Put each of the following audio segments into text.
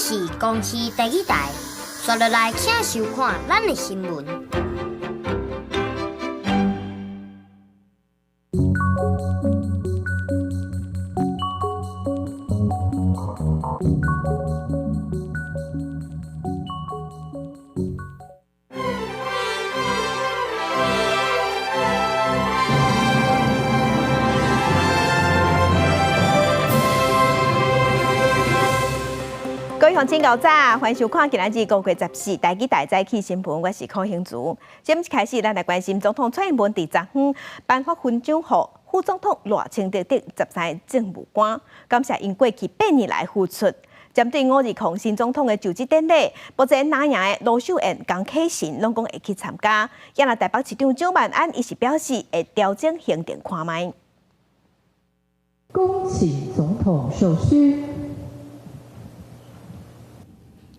是公視第一台，刷落來請收看咱的新聞。各位鄉親早，歡迎收看今仔日5月14台語台早起新聞，我是柯興竹。節目開始，咱來關心總統蔡英文佇昨昏頒發勳章予副總統賴清德等13個政務官，感謝𪜶過去8年來付出。針對520新總統的就職典禮，目前藍營的盧秀燕、江啟臣攏講會去參加。也若台北市長蔣萬安，伊是表示會調整行程看覓。恭請總統受勳。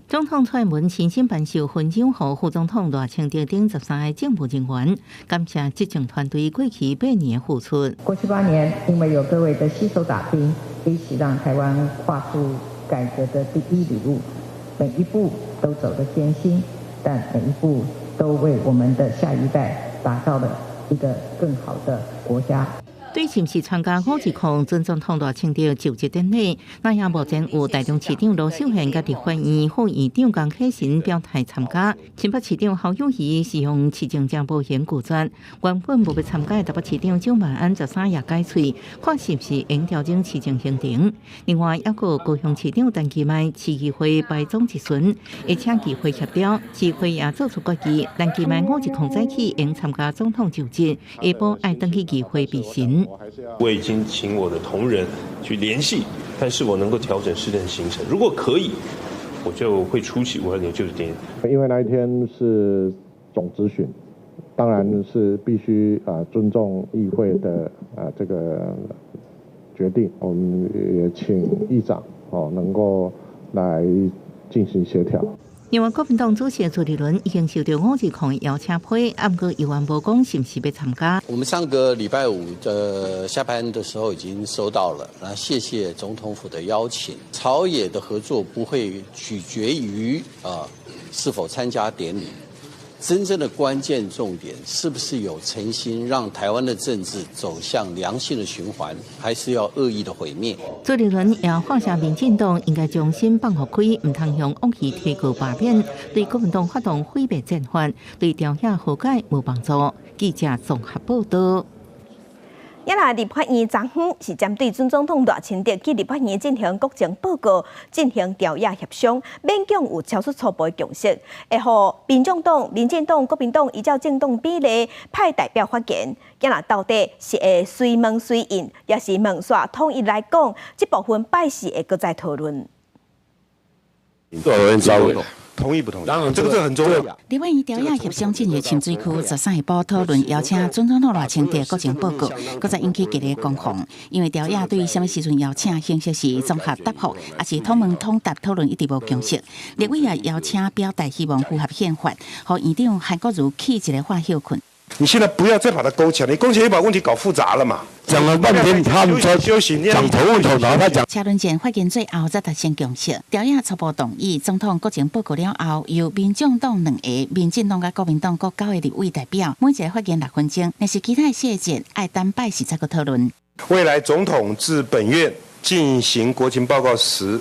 總統蔡英文親身頒授勳章予副總統賴清德等13個政務人員，感謝執政團隊過去8年的付出。過去8年，因為有各位的攜手打拼，一起讓台灣跨出改革的第一里路，每一步都走得艱辛，但每一步都為我們的下一代打造了一個更好的國家。對是毋是參加520準總統賴清德就職典禮，那也目前有台中市長盧秀燕佮立法院副院長江啟臣表態參加。新北市長侯友宜是用市政者無閒拒絕，原本無欲參加的台北市長蔣萬安13也改喙，看是毋是會調整市政行程。另外，猶閣高雄市長陳其邁市議會排總質詢，會請議會協調，市會也做出決議，陳其邁520早起會參加總統就職，下晡愛轉去議會備詢。我已經請我的同仁去聯繫，看是否能夠調整市政行程。如果可以，我就會出席520就職典禮。因為那一天是總質詢，當然是必須啊尊重議會的啊這個決定。我們也請議長哦能夠來進行協調。另外，國民黨主席朱立倫已經收到520的邀請批，毋過猶原無講是毋是欲參加。我們上個禮拜五的下班的時候已經收到了，那謝謝總統府的邀請。朝野的合作不會取決於啊是否參加典禮，真正的關鍵重點是不是有誠心讓台灣的政治走向良性的循環，還是要惡意的毀滅？朱立倫也發聲民進黨應該將心放予開，毋通向惡意提告罷免，對國民黨發動毀滅戰法，對朝野和解無幫助。記者綜合報道。也若立法院昨昏是針對準總統賴清德去立法院進行國情報告，進行朝野協商，勉強有敲出初步的共識，會予民眾黨、民進黨、國民黨依照政黨比例派代表發言。也若到底是會隨問隨應，抑是問煞統一來講，這部分拜四會閣再討論。同意不同意？當然，這個這很重要。立法院朝野協商進入深水區，13下晡討論邀請準總統賴清德國情報告，閣再引起激烈攻防。因為朝野對啥物時陣邀請，形式是綜合答覆，抑是統問統答討論一直無共識。立委也邀請表態希望符合憲法，予院長韓國瑜去一個話歇睏。你現在不要再把它勾起來，你勾起來又把問題搞複雜了嘛。講了半天，他們說休息，講頭問頭，然後他講。車輪戰發言最後才達成共識，朝野初步同意，總統國情報告了後，由民眾黨兩個、民進黨佮國民黨各九个立委代表，每一个發言6分鐘，若是其他細節愛等拜四再閣討論。未來總統至本院進行國情報告時，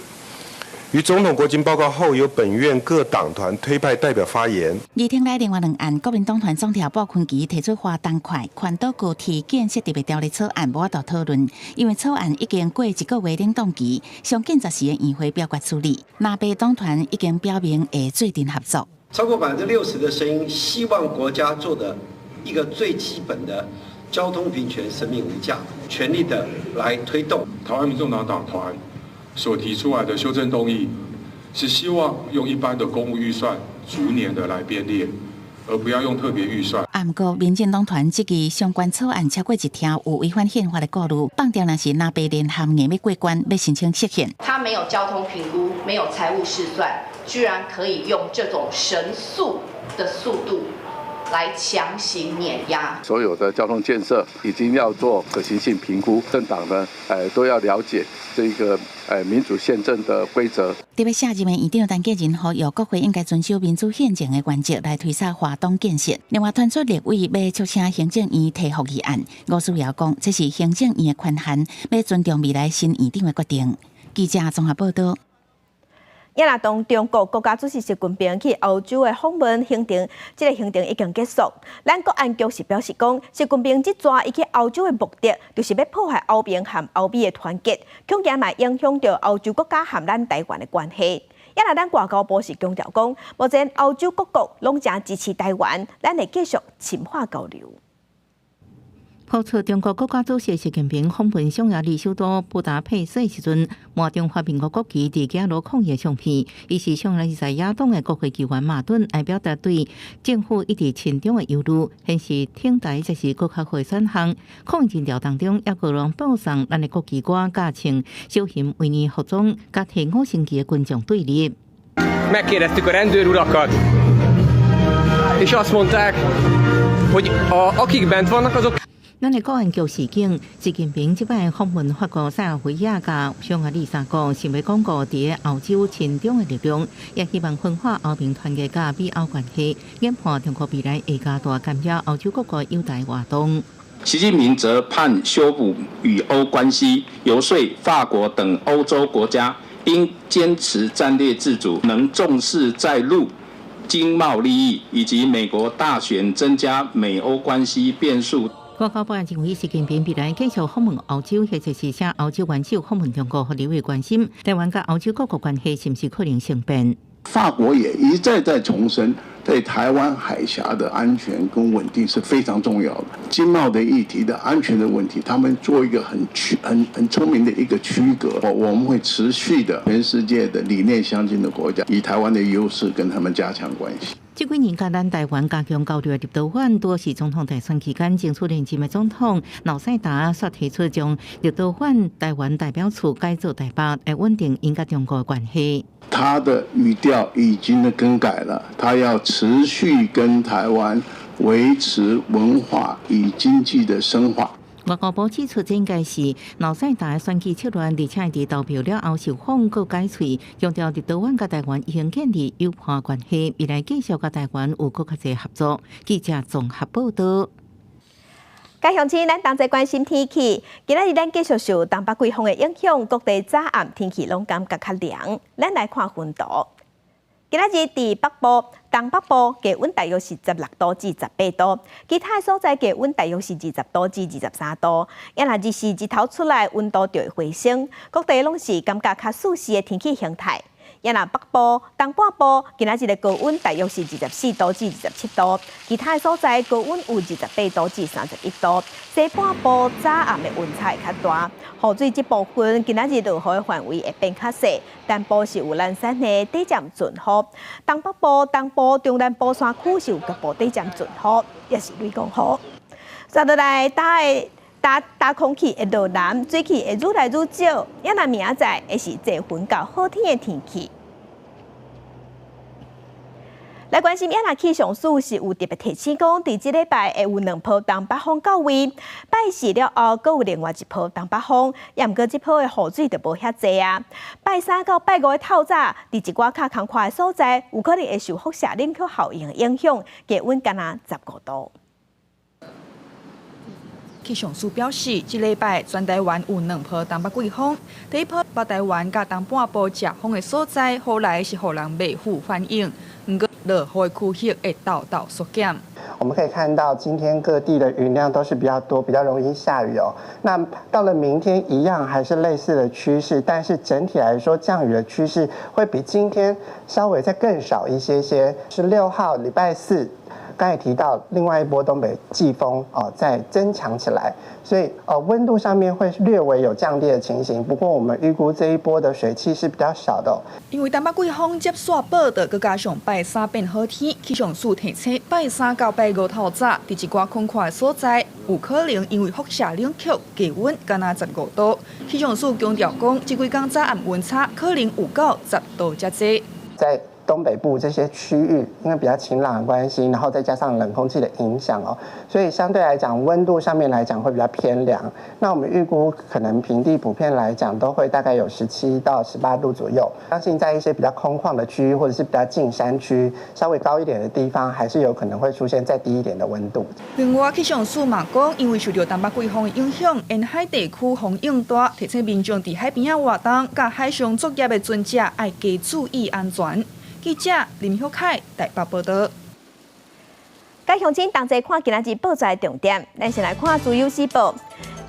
於總統國情報告後，由本院各黨團推派代表發言。議庭內另外兩案，國民黨團總召傅崐萁提出花東快環島高鐵建設特別條例草案，無法度討論，因為草案已經過一個月冷凍期，上緊10時的院會表決處理。藍白黨團已經表明會做陣合作。超過60%的聲音希望國家做的一個最基本的交通平權、生命無價，全力的來推動。台灣民眾黨黨團所提出來的修正動議，是希望用一般的公務預算逐年的來編列，而不要用特別預算。啊，毋過民進黨團質疑相關草案超過一聽有違反憲法的顧慮，放掉若是藍白聯合硬欲過關，欲申請釋憲。他沒有交通評估，沒有財務試算，居然可以用這種神速的速度來強行碾壓。所有的交通建設已經要做可行性評估，政黨呢，都要了解這個民主憲政的規則。特別卸任的院長陳建仁呼籲國會應該遵守民主憲政的原則來推捒華東建設。另外，傳出立委欲促請行政院提復議案，吳思瑤講這是行政院的權限，欲尊重未來新院長的決定。記者綜合報道。也若當中國國家主席習近平去歐洲的訪問行程，這个行程已經結束。咱國安局是表示講，習近平這逝伊去歐洲的目的，就是欲破壞歐盟和歐美的團結，恐驚嘛影響著歐洲國家和咱台灣的關係。也若咱外交部是強調講，目前歐洲各國攏誠支持台灣，咱會繼續深化交流。拋出中國國家主席習近平訪問匈牙利首都布達佩斯時陣，滿中華民國國旗佇街路抗議相片，伊是匈牙利在野黨的國會議員馬頓，來表達對政府一直親中的憂慮，顯示挺台才是閣較好的選項。抗議人潮當中，猶閣有人播送咱的國旗歌，佮穿小熊維尼服裝，佮提五星旗的群眾對立。 Megkérdeztük a rendőr urakat, és azt mondták, hogy akik bent vannak, azok 咱的國安局示警，習近平這擺訪問法國、塞爾維亞佮匈牙利三國，想欲鞏固佇歐洲親中的力量，也希望分化歐盟團結佮美歐關係，研判中國未來會加大干擾歐洲各國友台活動。習近平則盼修補與歐關係，遊說法國等歐洲國家應堅持戰略自主，能重視在陸經貿利益，以及美國大選增加美歐關係變數。外交部認為，習近平未來繼續訪問歐洲，或者是請歐洲元首訪問中國，予立委關心台灣佮歐洲各國關係是毋是可能生變？法國也一再在重申，對台灣海峽的安全跟穩定是非常重要的。經貿的議題的安全的問題，他們做一個很區很很聰明的一個區隔。我們會持續的，全世界的理念相近的國家，以台灣的優勢跟他們加強關係。這幾年佮咱台灣加強交流的立陶宛，拄是總統大選期間爭取連任的總統瑙塞達，煞提出將立陶宛台灣代表處改做台北，來穩定𪜶佮中國的關係。他的語調已經更改了，他要持續跟台灣維持文化與經濟的深化。外交部指出，這應該是瑙塞達的選舉策略，而且佇投票了後受訪閣改喙，強調立陶宛佮台灣已經建立友伴關係，未來繼續佮台灣有閣較濟合作。記者綜合報道。各位鄉親，咱同齊關心天氣。今仔日咱繼續受東北季風的影響，各地早暗天氣攏感覺較涼。咱來看溫度。今仔日佇北部、東北部低溫大約是16度至18度，其他所在低溫大約是20度至23度。也若日時日頭出來，溫度就會回升。各地攏是感覺較舒適的天氣形態。也若北部、東半部今仔日的高溫大約是24度至27度，其他的所在高溫有28度至31度。西半部早暗的溫差會較大，雨水這部分今仔日落雨的範圍會變較細，南部是有零散的短暫陣雨。東北部、東部、中南部山區是有局部短暫陣雨，也是雷公雨。接落來，打的打打空氣會落南，水汽會愈來愈少，也若明仔載會是濟雲到好天的天氣。來關心，也若氣象署是有特別提醒講，佇這禮拜會有兩波東北風到位，拜四了後，閣有另外一波東北風，也毋過這波的雨水就無遐濟啊。拜三到拜五的透早，佇一寡較空曠的所在，有可能會受輻射冷卻效應的影響，低溫干焦15度。氣象署表示，這禮拜全台灣有兩波東北季風，第一波北台灣佮東半部遮風的所在，雨來是予人袂赴反應，毋過落雨的區域會沓沓縮減。我們可以看到，今天各地的雲量都是比較多，比較容易下雨哦。那到了明天，一樣還是類似的趨勢，但是整體來說，降雨的趨勢會比今天稍微再更少一些些。16號禮拜四。剛才提到另外一波東北季風哦，在增強起來，所以溫度上面會略微有降低的情形。不過我們預估這一波的水汽是比較少的。因為東北季風接續報道，閣加上拜三變好天，氣象署提醒拜三到拜五透早，佇一寡空曠的所在，有可能因為輻射冷卻，低溫干焦15度。氣象署強調講，這幾工早暗溫差可能有到10度遮濟。在東東北部這些區域，因為比較晴朗的關係，然後再加上冷空氣的影響哦，所以相對來講溫度上面來講會比較偏涼。那我們預估可能平地普遍來講都會大概有17到18度左右。相信在一些比較空曠的區域或者是比較近山區稍微高一點的地方，還是有可能會出現再低一點的溫度。另外，氣象署嘛講，因為受著東北季風的影響，沿海地區風湧大，提醒民眾佇海邊仔活動、佮海上作業的船隻愛加注意安全。記者林旭凱台北報道。佮鄉親同齊看今仔日報紙重點，咱先來看《自由時報》。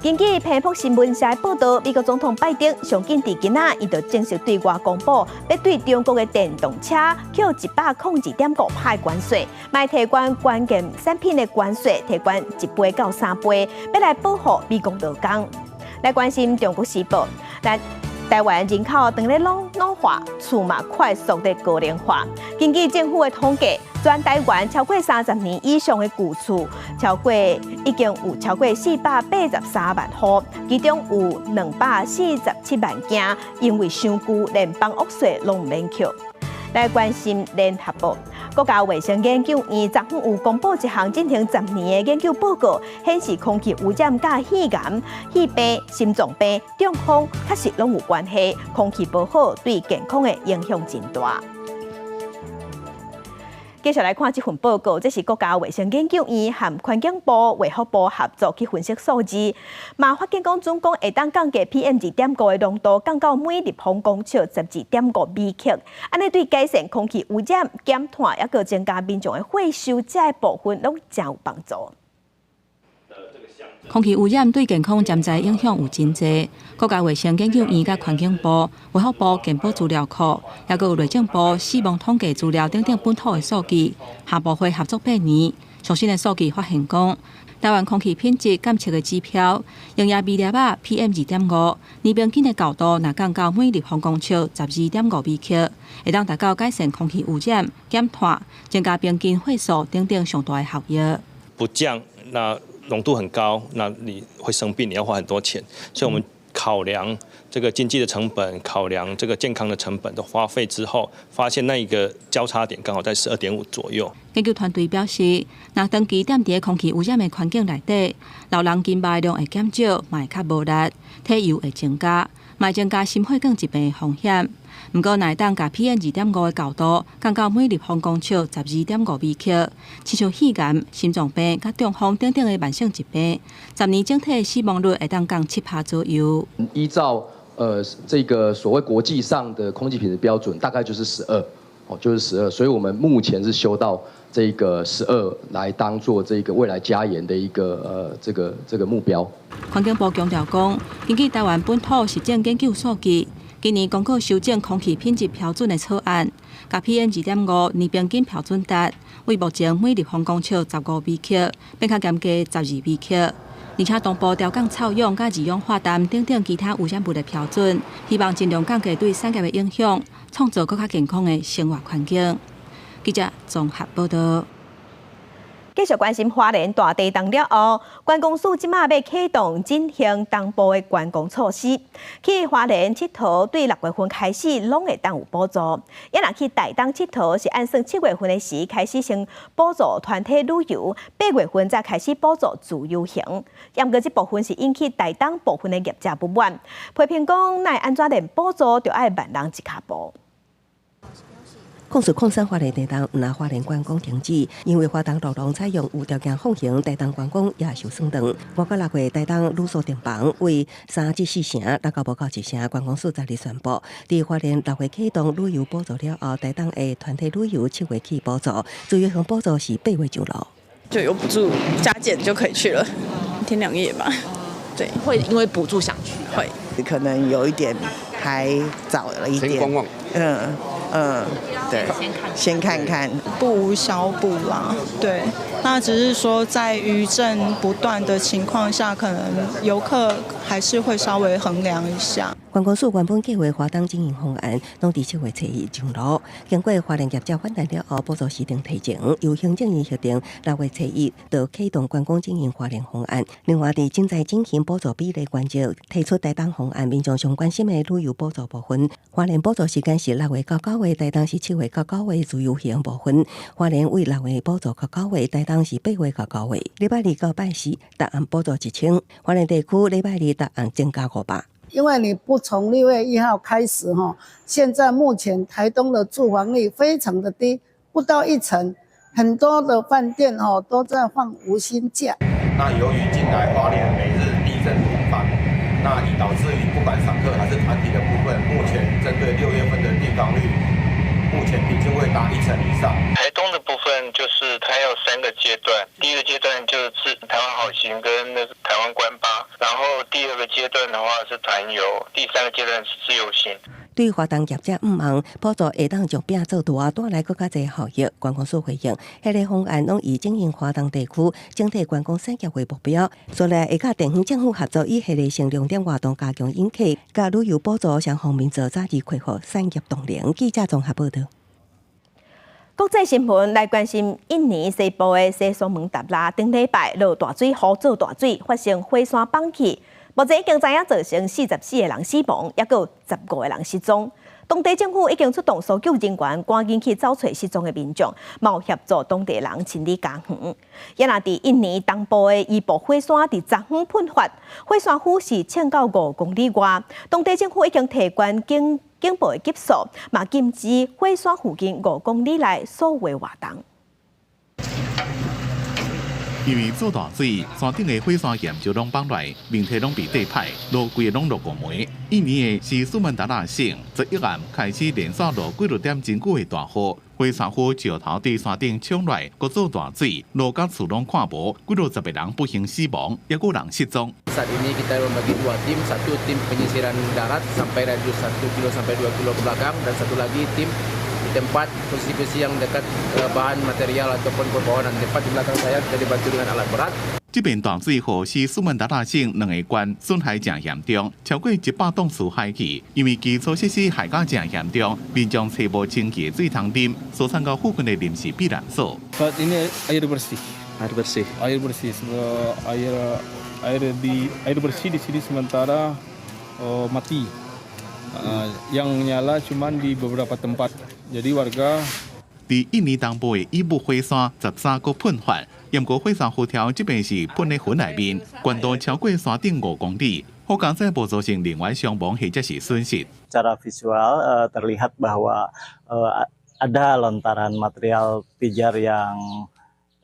根據彭博新聞社報道，美國總統拜登上緊佇今仔，伊就正式對外公布，欲對中國的電動車扣102.5%關稅，嘛提懸關鍵產品的關稅提懸1倍到3倍，欲來保護美國勞工。來關心《中國時報》，來。台灣人口當咧老老化，厝嘛快速的高齡化。根據政府的統計，全台灣超過30年以上的舊厝，超過已經有超過483萬戶，其中有247萬間因為傷舊，連房屋稅攏毋免扣。來關心聯合報，國家衛生研究院昨昏有公布一項進行10年的研究報告，顯示空氣污染佮肺癌、肺病、心臟病、中風確實攏有關係。空氣無好對健康的影響真大。繼續來看這份報告，這是國家衛生研究院和環境部、衛福部合作去分析數字，嘛發現講準講會當降低 PM 2.5的濃度，降到每立方公尺12.5微克，按呢對改善空氣污染、減碳，抑閣增加民眾的歲收，這部分攏誠有幫助。空氣污染對健康潛在影響有真濟。國家衛生研究院佮環境部、衛福部健保資料庫，抑閣有內政部死亡統計資料等等本土的數據，三部會合作8年，上新的數據發現講，台灣空氣品質監測的指標，溶液微粒仔 PM 2.5，年平均的高度若降到每立方公尺12.5微克，會當達到改善空氣污染、減碳、增加平均歲數等等上大的效益。不降，那濃度很高，那你會生病，你要花很多錢，所以我們考量這個經濟的成本，考量這個健康的成本的花費之後，發現那一個交叉點剛好在12.5左右。研究團隊表示，若長期踮佇空氣污染的環境內底，老人筋肉量會減少，嘛會較無力，體油會增加，嘛會增加心血管疾病的風險。毋過，若會當共 PM 2.5的高度降到每立方公尺12.5微克，親像肺癌、心臟病、佮中風等等的慢性疾病，10年整體死亡率會當降7%左右。依照這個所謂國際上的空氣品質標準，大概就是十二，哦，就是十二，所以我們目前是修到這個十二來當做這個未來加嚴的一個這個目標。環境部強調講，根據台灣本土實證研究數據，今年公告修正空氣品質標準的草案，共 PM 2.5年平均標準值，為目前每立方公尺15微克，變較嚴格12微克。而且同步調降臭氧、佮二氧化氮等等其他污染物的標準，希望盡量降低對產業的影響，創造閣較健康的生活環境。記者綜合報道。繼續關心花蓮大地動了後，觀光署這馬欲啟動振興東部的觀光措施。去花蓮𨑨迌對6月份開始攏會當有補助，抑若去台東𨑨迌是按算7月份的時開始先補助團體旅遊，8月份才開始補助自由行。毋過這部分是引起台東部分的業者不滿，批評講，若按怎連補助，就愛慢人一跤步。043花蓮地動，毋但花蓮觀光停止，因為花東陸路採用無條件放行，台東觀光也受損斷。5到6月，台東旅宿訂房為3至4成，六到無夠一成。觀光署昨日宣布，佇花蓮6月啟動旅遊補助了後，台東的團體旅遊7月起補助，自由行補助是8月就落。就有補助加減就可以去了，一天兩夜吧。對，會因為補助想去？會，可能有一點還早了一點。先觀望。嗯，對，先看看，不無小補啦。對，那只是說在餘震不斷的情況下，可能遊客還是會稍微衡量一下。觀光署原本計劃花東經營方案，攏佇7月初一上路。經過花蓮業者反彈了後，補助時程提前，由行政院核定6月初一就啟動觀光經營花蓮方案。另外，佇賑災振興補助比例原則提出台東方案，民眾上關心的旅遊補助部分，花蓮補助時間是6月到9月，台東是7月到9月自由行部分。花蓮為6月補助到九月，台東是8月到9月。禮拜二到拜四，逐項補助1000，花蓮地區禮拜二逐項增加500。因為你不從6月1號開始，哈，現在目前台東的住房率非常的低，不到一成，很多的飯店哦都在放無薪假。那由於近來花蓮每日地震頻繁，那以導致於不管散客還是團體的部分，目前針對6月份的訂房率，目前平均會達一成以上。台東的部分就是它要三個階段，第一個階段就是台灣好行跟那個台灣觀巴，然後第二個階段的話是團遊，第三個階段是自由行。對花東業者向望補助會當將餅做大，帶來閣較濟效益。觀光署回應，彼个方案攏以經營花東地區整體觀光產業為目標，所以會佮地方政府合作，以系列性亮點活動加強引客，佮旅遊補助雙方面做早日恢復產業動能。記者綜合報道。國際新聞來關心，印尼西部的西蘇門答臘頂禮拜落大水，雨做大水，發生火山崩去，目前已經知影造成44個人死亡，抑閣有15個人失蹤。當地政府已經出動搜救人員，趕緊去找揣失蹤的民眾，嘛有協助當地人清理家園。也若佇印尼東部的伊布火山佇昨昏噴發，火山灰是衝到5公里外，當地政府已經提懸警報的級數，嘛禁止火山附近5公里內所有活動。因為做大水，山頂的火山岩就攏崩來，面體攏被硩歹，路規個攏落五枚。印尼的西蘇門答臘省，昨一暗開始連續落幾落點真久的大雨，火山灰石頭佇山頂衝來，閣做大水，路佮厝攏看無，幾落十個人不幸死亡，抑閣有人失蹤。 Saat ini kita membagi dua tim, satu tim penyisiran darat sampai radius 1 kilo sampai 2 kilo ke belakang dan satu lagi tim di tempat posisi-posisi yang dekat bahan material ataupun pepohonan. Tempat di belakang saya kita dibantu dengan alat berat. 這片大水予西蘇門答臘省兩個縣損害誠嚴重，超過100棟厝害去。因為基礎設施害甲誠嚴重，民眾揣無清潔水通啉，疏散到附近的臨時避難所。 Saat ini air bersih. Air bersih. Air bersih. Air air di air bersih di sini sementara mati. Yang nyala cuma di beberapa tempat. Jadi warga 佇印尼東部的伊布火山13閣噴發，毋過火山灰條這擺是噴佇雲內面，懸度超過山頂5公里，好佳哉無造成人員傷亡或者是損失。 Secara visual terlihat bahwa ada lontaran material pijar yang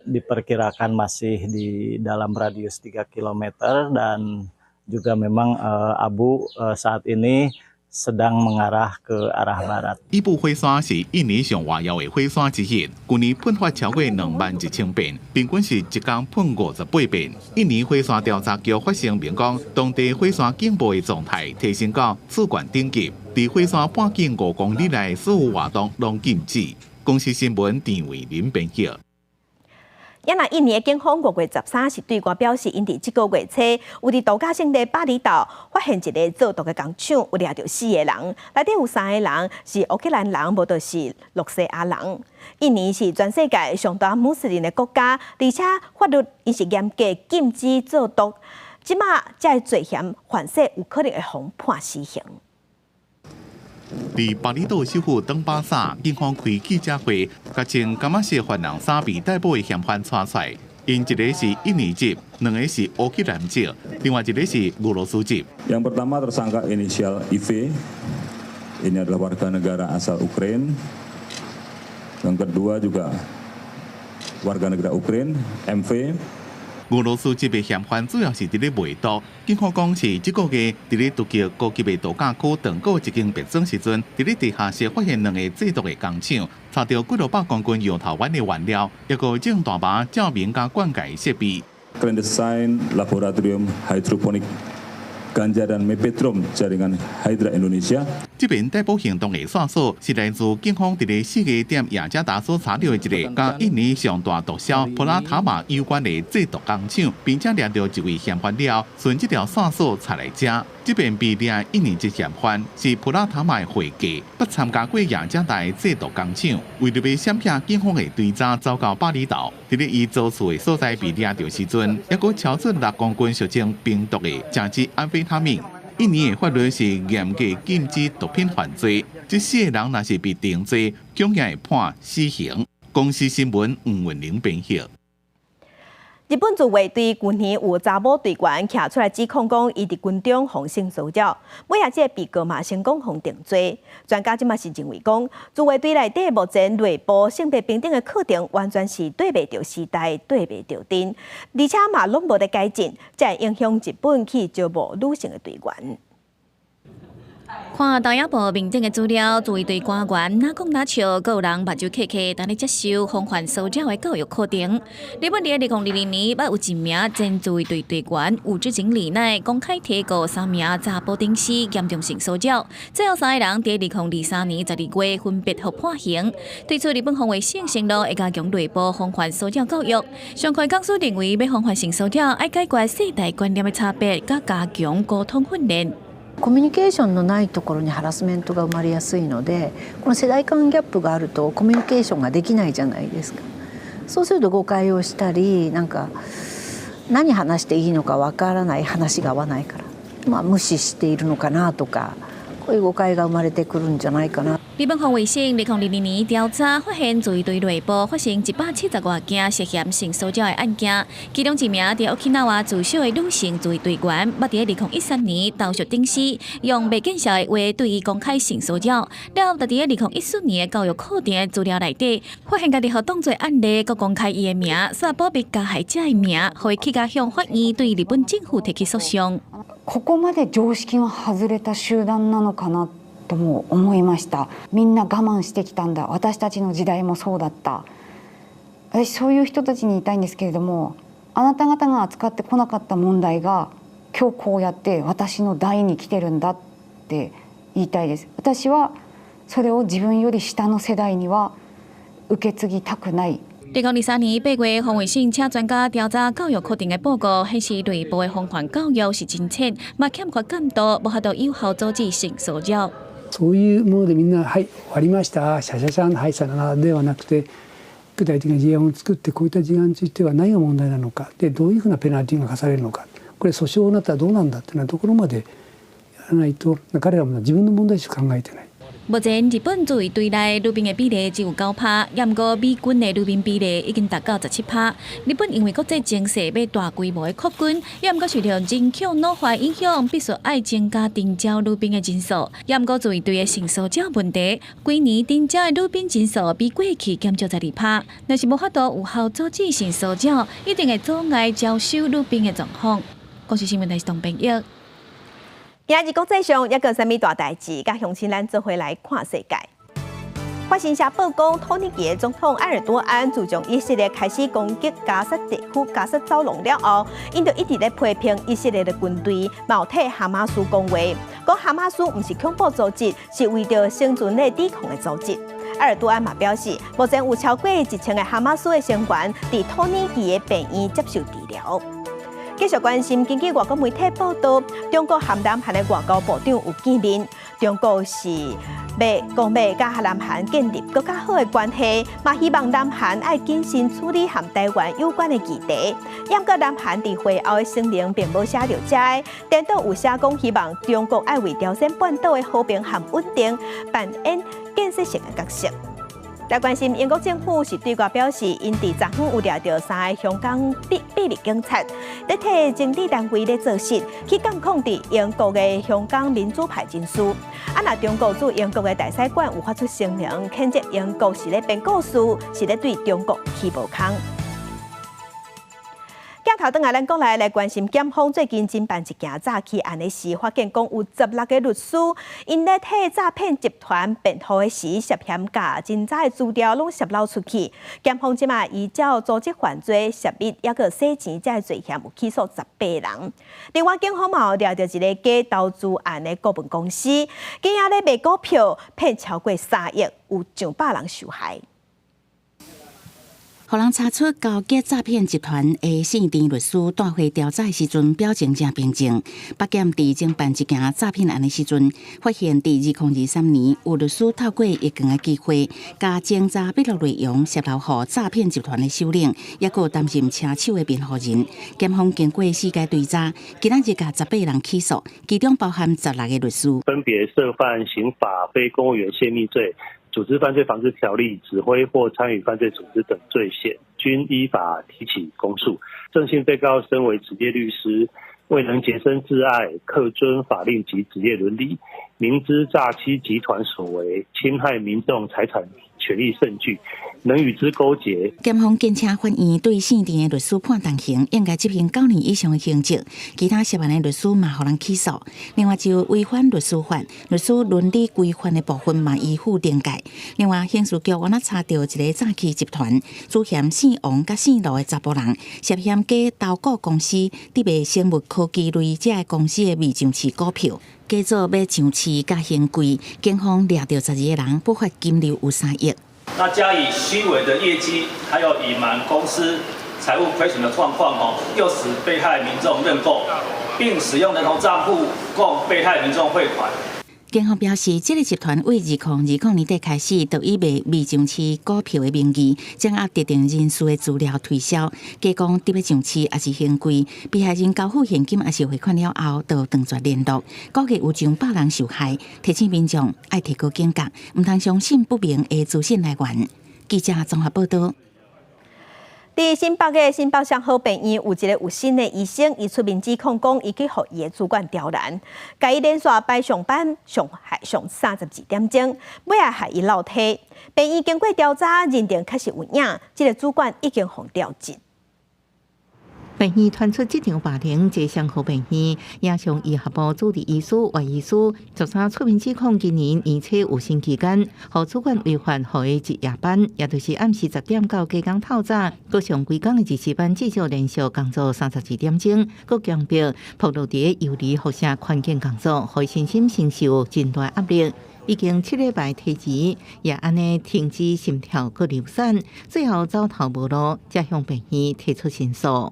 diperkirakan masih di dalam radius 3 km dan juga memang abu saat ini sedang mengarah ke arah barat。伊布火山是印尼上活躍的火山之一，舊年噴發超過21,000遍，平均是一工噴58遍。印尼火山調查局發聲明講，當地火山警報的狀態提升到次懸等級，佇火山半徑5公里內所有活動攏禁止。公視新聞陳偉林編譯。也若印尼的警方5月13是對外表示，𪜶佇這個月初有佇度假勝地巴厘島發現一个製毒的工廠，有掠著四个人，內底有三个人是烏克蘭人，無就是露西亞人。印尼是全世界上大穆斯林的國家，而且法律𪜶是嚴格禁止製毒，這馬這个罪嫌犯勢有可能會予判死刑。佇巴厘島首府登巴薩，警方開記者會，共穿柑仔色犯人衫被逮捕的嫌犯帶出來，𪜶一个是印尼籍，兩个是烏克蘭籍，另外一个是俄羅斯籍。 Yang pertama tersangka inisial IV, ini adalah warga negara asal Ukraina. Yang kedua juga warga negara Ukraina, MV. 俄羅斯籍的嫌犯主要是佇咧賣毒，警方講是這個月佇咧獨居高級的度假區長島一間別莊時陣，佇咧地下室發現兩个製毒的工廠，查著幾落百公斤搖頭丸的原料，抑閣種大麻照明佮灌溉設備。 Clandestine Laboratorium Hidroponik Ganja dan Mephedrone Jaringan Hydra Indonesia。這遍逮捕行動的線索是來自警方佇咧四月踮雅加達所查著的一个佮印尼上大毒梟普拉塔馬有關的製毒工廠，並且掠著一位嫌犯了，順這條線索查來遮。這遍被掠一年級嫌犯是普拉塔馬的會計，捌參加過雅加達製毒工廠，為著欲閃避警方的追查，走到巴厘島。佇咧伊租厝的所在被掠著時陣，猶閣超出6公斤俗稱冰毒的誠子安非他命。印尼的法律是嚴格禁止毒品犯罪，這四个人若是被定罪，恐驚會判死刑。公視新聞吳文玲編譯。日本自衛隊舊年有查某隊員徛出來指控講，伊佇軍中予性騷擾，尾仔這個被告嘛成功予定罪。專家這馬是認為講，自衛隊內底目前內部性別平等的課程完全是對袂著時代，對袂著陣，而且嘛攏無咧改進，才會影響日本去招募女性的隊員。看導演部面頂的資料，自衛隊官員若講若笑，閣有人目睭瞌瞌，等咧接受防範騷擾的教育課程。日本佇2022年，捌有一名前自衛隊隊員武志井里奈公開提告三名查埔頂司嚴重性騷擾，最後三个人佇2023年12月分別予判刑。對此，日本防衛省承諾會加強內部防範騷擾教育。上課講師認為，欲防範性騷擾，愛解決世代觀念的差別，佮加強溝通訓練。コミュニケーションのないところにハラスメントが生まれやすいので、この世代間ギャップがあるとコミュニケーションができないじゃないですか。そうすると誤解をしたり、なんか何話していいのかわからない、話が合わないから、まあ、無視しているのかなとか、こういう誤解が生まれてくるんじゃないかな。日本防衛省2022年調查發現，自衛隊內部發生170外件涉嫌性騷擾的案件，其中一名佇沖繩自首的女性自衛隊員，捌佇2013年投訴頂司，用袂見笑的話對伊公開性騷擾。了後，就佇2014年的教育課程資料內底，發現家己予當做案例，閣公開伊的名，煞保密加害者的名，予伊去共向法院對日本政府提起訴訟。ここまで常識の外れた集団なのかなとも思いました。みんな我慢してきたんだ。私たちの時代もそうだった。私そういう人たちに言いたいんですけれども、あなた方が扱ってこなかった問題が今日こうやって私の代に来てるんだって言いたいです。私はそれを自分より下の世代には受け継ぎたくない。2023年8月，防衛省請專家調查教育課程的報告顯示，內部的防範教育是真淺，嘛欠缺監督，無法度有效阻止性騷擾。そういうものでみんな、はい、終わりました、シャシャシャ、はい、さよならではなくて、具体的な事案を作って、こういった事案については何が問題なのか、で、どういうふうなペナルティが課されるのか、これ訴訟になったらどうなんだっていうようなところまでやらないと、彼らも自分の問題しか考えてない。目前日本自衛隊內女兵的比例只有9趴，毋過美軍的女兵比例已經達到17趴。日本因為國際情勢欲大規模的擴軍，也毋過受著人口老化影響，必須愛增加徵召女兵的人數。也毋過自衛隊的性騷擾問題，幾年徵召的女兵人數比過去減少12趴。若是無法度有效阻止性騷擾，一定會阻礙招收女兵的狀況。公視新聞台是董編譯。今日國際上猶閣有啥物大代誌，佮鄉親咱做伙來看世界。法新社報講，土耳其的總統埃爾多安自從以色列開始攻擊加薩地區、加薩走廊了後，𪜶就一直咧批評以色列的軍隊，嘛有替哈馬斯講話，講哈馬斯毋是恐怖組織，是為著生存咧抵抗的組織。埃爾多安嘛表示，目前有超過1000個哈馬斯的成員佇土耳其的病院接受治療。繼續關心，根據外國媒體報道，中國和南韓的外交部長有見面。中國是欲講欲佮南韓建立閣較好的關係，嘛希望南韓愛謹慎處理和台灣有關的議題。毋過南韓佇會後的聲明並無寫著這个，顛倒有寫講希望中國愛為朝鮮半島的和平和穩定扮演建設性的角色。來關心英國政府是對外表示，𪜶佇昨昏有掠著三个香港秘密警察，咧替情治單位咧做事，去監控佇英國的香港民主派人士。啊，若中國駐英國的大使館有發出聲明，譴責英國是咧編故事，是咧對中國起無空。鏡頭轉來，咱國內來關心檢方最近偵辦一件詐欺案的時，發現講有16個律師，𪜶咧替詐騙集團辯護的時，涉嫌共真濟的資料攏洩露出去。檢方這馬依照組織犯罪、泄密抑閣洗錢這个罪嫌，有起訴18人。另外，警方嘛有掠著一个假投資案的顧問公司，今仔咧賣股票騙超過3億，有上百人受害。予人查出勾結詐騙集團的姓陳律師帶回調查的時陣，表情誠平靜。北檢佇偵辦這件詐騙案的時陣，發現佇2023年有律師透過一間的機會，共偵查筆錄內容洩露予詐騙集團的首領，抑閣擔任車手的辯護人。檢方經過四階追查，今仔日共18人起訴，其中包含16個律師。分別涉犯刑法非公務員洩密罪、組織犯罪防治條例、指揮或參與犯罪組織等罪嫌，均依法提起公訴。鄭姓被告身為執業律師，未能潔身自愛，恪遵法令及職業倫理，明知詐欺集團所為，侵害民眾財產權益甚巨，能與之勾結。檢方堅稱法院對姓陳的律師判重刑，應該執行9年以上的刑責。其他涉案的律師嘛，予人起訴。另外就違反律師法、律師倫理規範的部分嘛，依法懲戒。另外，刑事局原來查著一个詐欺集團，主嫌姓王佮姓盧的查埔人，涉嫌假投顧公司佇賣生物科技類這个公司的未上市股票，假做欲上市佮興櫃，警方掠著12個人，不法金流有3億。那加以虛偽的業績，還有隱瞞公司財務虧損的狀況，哦，誘使被害民眾認購，並使用人頭賬戶供被害民眾匯款。警方表示，這个集團為2020年底開始，就以賣未上市股票的名義，掌握特定人士的資料推銷，假講佇欲上市抑是興櫃，被害人交付現金抑是匯款了後，就斷絕聯絡。估計有上百人受害，提醒民眾愛提高警覺，毋通相信不明的資訊來源。記者綜合報道。佇新北的新北雙和病院有一个有心的醫生，伊出面指控講，伊去予伊的主管刁難，共伊連續排上班上害上32點鐘，尾仔害伊落體。病院經過調查認定確實有影，這个主管已經予調職。病院傳出職場霸凌，這雙和病院亞上醫學部主治醫師魏醫師，昨出面指控，今年年初有薪期間，予主管違反予伊值夜班，也就是暗時10點到隔工透早，閣上規工的日時班，至少連續工作32點鐘，閣強迫暴露佇游離輻射環境工作，予伊身心承受真大壓力。已經7禮拜體檢，也按呢停止心跳，閣流產，最後走投無路，才向病院提出申訴。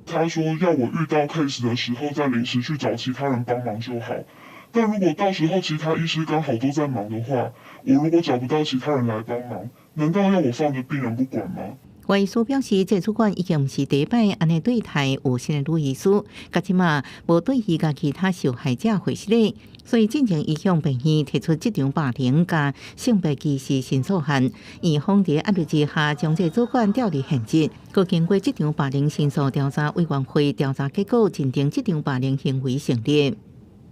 他說要我遇到 case 的時候再臨時去找其他人幫忙就好，但如果到時候其他醫師剛好都在忙的話，我如果找不到其他人來幫忙，難道要我放著病人不管嗎？魏醫師表示，這主管已經毋是第一擺按呢對待有心的女醫師，佮這馬無對伊佮其他受害者回失禮，所以進前伊向病院提出職場霸凌佮性別歧視申訴案，院方佇壓力之下將這主管調離現職。閣經過職場霸凌申訴調查委員會調查結果，認定職場霸凌行為成立。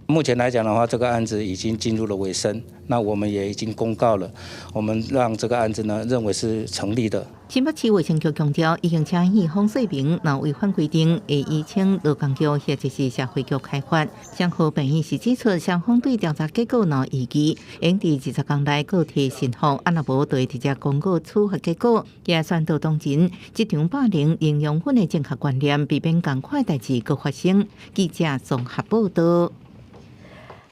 目前來講的話，這個案子已經進入了尾聲，那我們也已經公告了，我們讓這個案子呢認為是成立的。新北市衛生局強調，已經請院方說明，若違反規定，會移請勞工局或者是社會局開罰。雙和病院是指出，雙方對調查結果若異議，應佇20天內閣提申覆，啊若無就會直接公告處罰結果。也宣導當前職場霸凌零容忍的正確觀念，避免仝款代誌閣發生。記者綜合報道。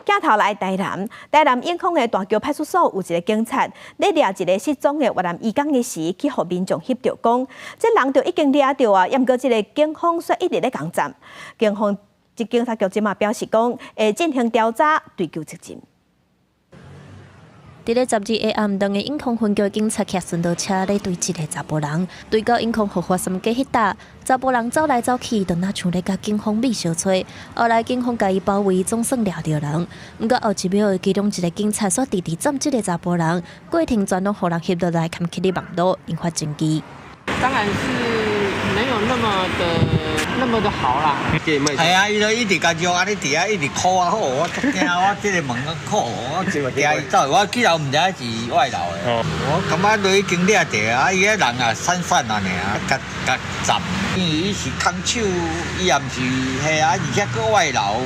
鏡頭來台南，台南永康的大橋派出所有一个警察，咧掠一个失蹤的越南移工的時，去予民眾翕著講，這人就已經掠著啊，毋過這个警方卻一直咧仝站。警方這警察局這馬表示講，會進行調查，追究責任。佇咧12下暗，兩个永康分局警察騎巡邏車咧追一个查埔人，對到永康福華三街彼搭，查埔人走來走去，就若像咧共警方覓相揣。後來警方共伊包圍，總算掠著人。毋過後一秒，其中一个警察煞直直斬這个查埔人，過程全攏予人翕落來，崁起佇網路，引發爭議。當然是沒有那麼的那麼的好啦。係啊，伊都一直共叫按呢佇遐一直箍啊好，我足驚，我這个門箍，我驚伊走，我去後毋知影是外勞的。我感覺都已經掠著啊，伊个人啊散散啊爾，共共斬，因為伊是空手，伊也毋是彼啊，而且閣外勞。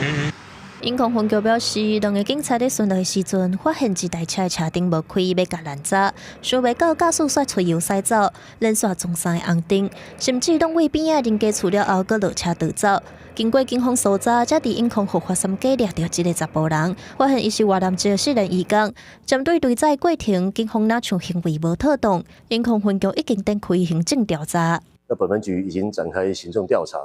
引控分局表示，兩个警察咧巡邏的時陣，發現一台車的車燈無開，欲共攔查，想袂到駕駛煞揣油駛走，連續撞三个紅燈，甚至攏位邊仔人家厝了後，閣落車逃走。經過警方搜查，才佇永康合法三街掠著這个查埔人，發現伊是越南籍失聯移工。針對追載過程，警方若像行為無妥當，永康分局已經展開行政調查。那本分局已經展開行政調查。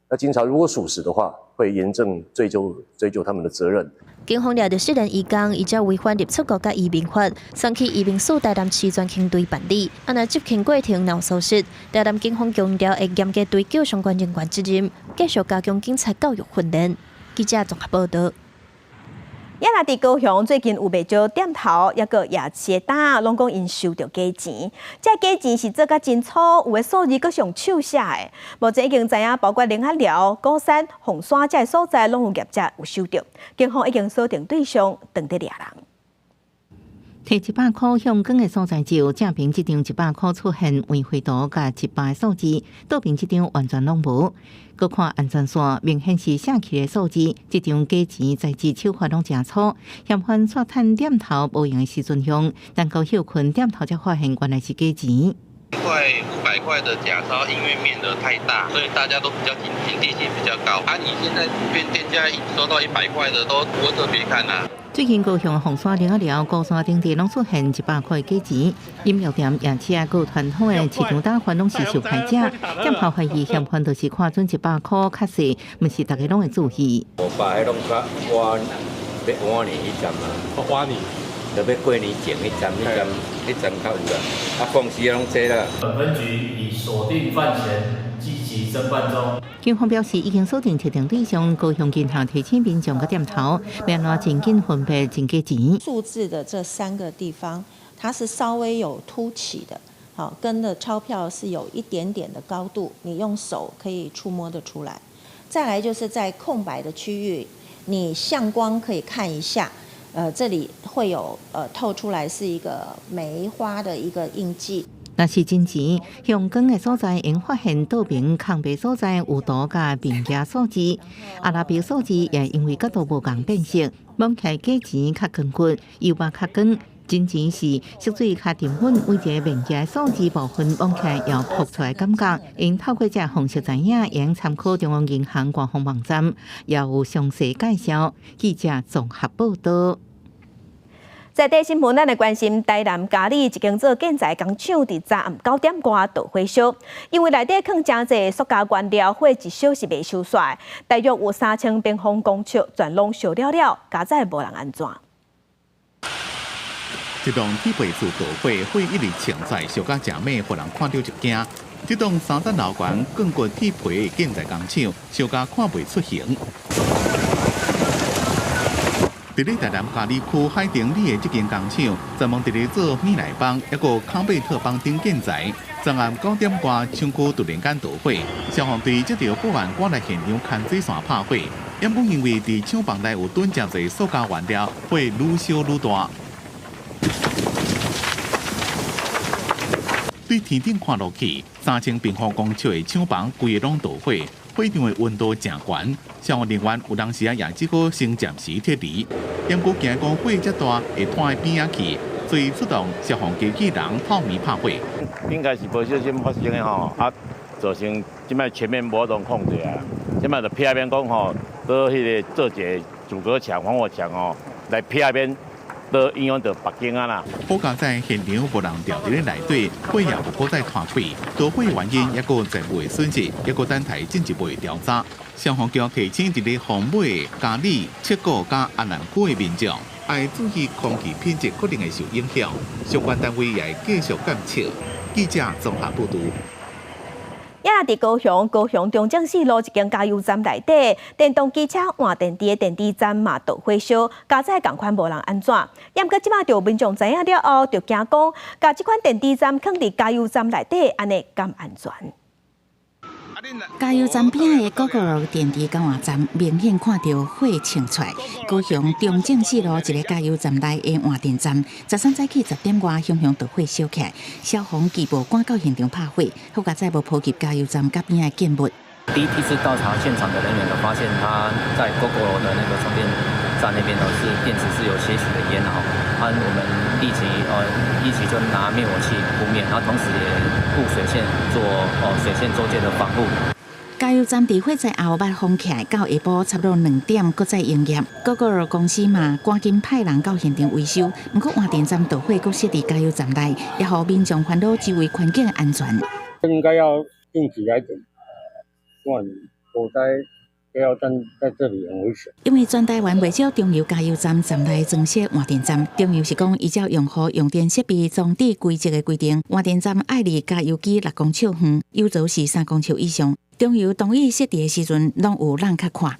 那經查如果屬實的話，會嚴正追究他們的責任。警方掠著失聯移工，依照違反入出國佮移民法，送去移民署台南市專勤隊辦理。啊，若執行過程若有疏失，台南警方強調會嚴格追究相關人員責任，繼續加強警察教育訓練。記者綜合報道。也若佇高雄最近有袂少店頭，抑閣夜市的檔，攏講𪜶收著假錢。這假錢是做甲真粗，有的數字閣是用手寫的。目前已經知影，包括苓仔寮、鼓山、鳳山這个所在，攏有業者有收著。警方已經鎖定對象，正佇掠人。提100箍向光的所在就正邊這張100箍出現玫瑰圖佮100數字，倒邊這張完全攏無。閣看安全線，明顯是寫起的數字。這張假錢材質手法攏誠粗，嫌犯煞趁店頭無閒的時陣用，等到歇睏店頭才發現原來是假錢。塊500塊的假鈔，因為面額太大，所以大家都比較警惕性比較高。啊，你現在普遍店家收到100塊的都不會特別看啦。最近高雄鳳山苓仔寮、鼓山等地攏出現100塊假錢，飲料店、夜市啊，閣有傳統的市場檔販攏是受害者。店頭懷疑嫌犯就是看準100箍較細，毋是逐家攏會注意。500彼攏較晚欲換年彼站啊，換年，就欲過年前彼站，彼站彼站較有啦。啊，放時攏這啦。本分局已鎖定犯嫌，積極偵辦中。警方表示，已經鎖定特定對象，高雄銀行提醒民眾佮店頭，欲按怎真緊分辨真假錢。數字的這三個地方，它是稍微有凸起的，好，跟的鈔票是有一點點的高度，你用手可以觸摸得出來。再來就是在空白的區域，你向光可以看一下，這裡會有透出來是一個梅花的一個印記。若是真錢，向光的所在會發現倒邊空白所在有圖佮面額數字，阿拉伯數字也因為角度無仝變色，摸起來假錢較光滑，油肉較光。真錢是色水較沉穩，每一个面額數字部分摸起來有浮出來感覺。𪜶透過這方式知影，會用參考中央銀行官方網站，也有詳細介紹。記者綜合報道。在地新聞，咱來關心台南佳里一間做建材工廠，佇昨暗9點外著火燒，因為內底囥誠濟塑膠原料，火一燒是袂收煞，大約有3000平方公尺，全攏燒了了，佳哉無人按怎。這棟鐵皮厝著火，火一直衝出來，燒甲誠猛，予人看著就驚。這棟三層樓懸鋼骨鐵皮的建材工廠，燒甲看袂出形。佇咧台南佳里區海澄里的這間工廠，專門佇咧做米內邦、抑閣康貝特邦等建材。昨暗9點外，廠區突然間著火，消防隊接著報案，趕來現場牽水線拍火。毋過因為佇廠房內有囤誠濟塑膠原料，火愈燒愈大。對天頂看落去，3000平方公尺的廠房規个攏著火，火場的溫度誠懸，消防人員有當時啊也只好先暫時撤離。毋過驚講火遮大會拖去邊仔去，所以出動消防機器人透明拍火。應該是無小心發生的吼，啊，造成這擺全面無法度控制啊。這擺就避免講吼，佇彼个做一个阻隔牆、防火牆吼，來避免。都影響著別間啊啦。好佳哉現場無人牢佇咧內底，火也無閣再拖開。著火原因抑閣財物的損失，抑閣等待進一步的調查。消防局提醒佇咧豐尾、佳里、七股佮安南區的民眾，愛注意空氣品質可能會受影響。相關單位也會繼續監測。記者綜合報導。也佇高雄，高雄中正四路一間加油站內底，電動機車換電池的電池站嘛著火燒，佳哉仝款無人按怎。毋過這擺著民眾知影了後，就驚講，共這款電池站囥佇加油站內底，按呢敢安全？加油站邊仔的 Gogoro 電池交換站，明顯看著火衝出來。高雄中正四路一个加油站內的換電站，13早起10點外，熊熊大火燒起來，消防機步趕到現場拍火，好佳哉無波及加油站佮邊仔的建物。第一批次到達現場的人員都發現他在 Gogoro 的那個充電站那邊呢，是電池是有些許的煙哈，啊，我們立即一起就拿滅火器撲滅，然後同時也佈水線做水線周界的防護。加油站佇火災後捌封起來，到下晡差不多2點，閣再營業。Gogoro 公司嘛，趕緊派人到現場維修。毋過換電站導火閣設佇加油站內，也予民眾煩惱周圍環境安全。應該要定期來檢，不然火災加油站在這裡很危險。因為全台灣袂少中油加油站站內裝設換電站，中油是講依照用戶用電設備裝置規則的規定，換電站愛離加油機6公尺遠，油槽是3公尺以上。中油同意設置的時陣，攏有人較看。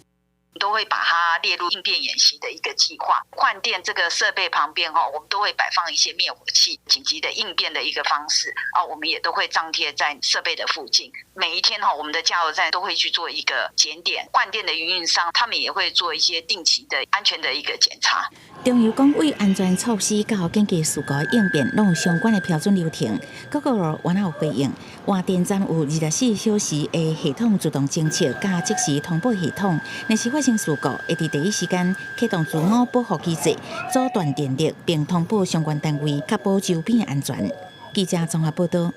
都會把它列入應變演習的一個計劃。換電這個設備旁邊哈，我們都會擺放一些滅火器，緊急的應變的一個方式啊，我們也都會張貼在設備的附近。每一天哈，我們的加油站都會去做一個檢點，換電的營運商他們也會做一些定期的安全的一個檢查。中油講為安全措施佮緊急事故應變，攏有相關的標準流程。Gogoro 原來有回應，換電站有24小時的系統自動偵測佮即時通報系統，若是發生事故，會佇第一時間啟動自我保護機制，阻斷電力，並通報相關單位，確保周邊安全。記者綜合報道。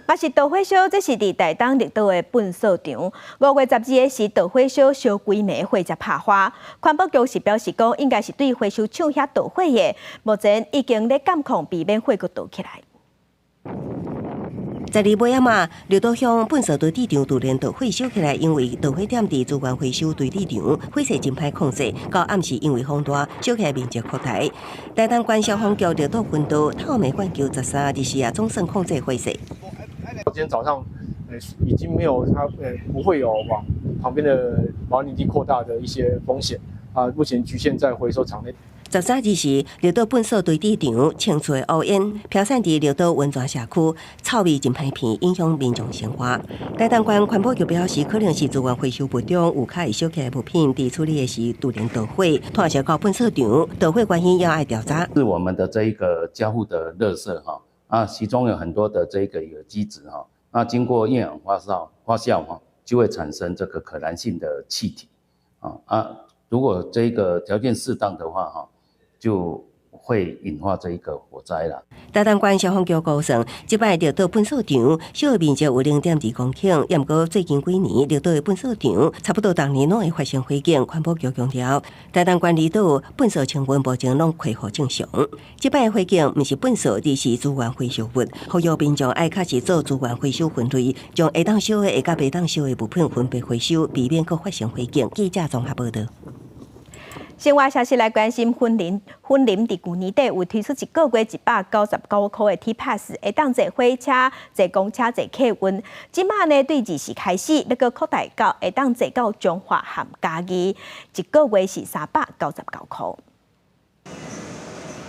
嘛是導火燒，這是佇台東綠島的糞掃場。5月12日時，導火燒燒規暝火才拍花。環保局是表示講，應該是對回收廠遐導火的，目前已經咧監控，避免火閣導起來。 12尾仔嘛，綠島鄉糞掃堆置場突然導火燒起來，因為導火點佇資源回收堆置場，火勢真歹控制。到暗時因為風大，燒起來面積擴大。台東縣消防局綠島分隊透暝灌救13日四啊，總算控制火勢。今天早上，已經沒有它，不會有往旁邊的保林地擴大的一些風險啊。目前局限在回收場內。 13日時，綠島糞掃堆置場清出的烏煙飄散佇綠島溫泉社區，臭味真歹鼻，影響民眾生活。台東縣環保局表示，可能是資源回收物中有較會燒起來物品，佇處理的時突然導火，拖燒到糞掃場，導火原因猶愛調查。是我們的這一個交付的垃圾哈，啊，其中有很多的這個有機質哈，那經過厭氧發酵哈，就會產生這個可燃性的氣體，啊，如果這個條件適當的話哈，就會引發這一個火災啦。台東縣消防局估算，這擺綠島糞掃場燒的面積有0.2公頃，毋過最近幾年綠島的糞掃場差不多逐年攏會發生火警。環保局強調，台東縣離島糞掃清運目前攏恢復正常。這擺火警毋是糞掃，而是資源回收物。呼籲民眾愛確實做資源回收分類，將會當燒的佮袂當燒的物品分別回收，避免閣發生火警。記者綜合報道。新聞消息來關心，雲林雲林佇舊年底有推出一個月199塊的 T Pass，會當坐火車、坐公車、坐客運。這馬呢對2時開始，欲閣擴大到會當坐到彰化和嘉義，一個月是399塊。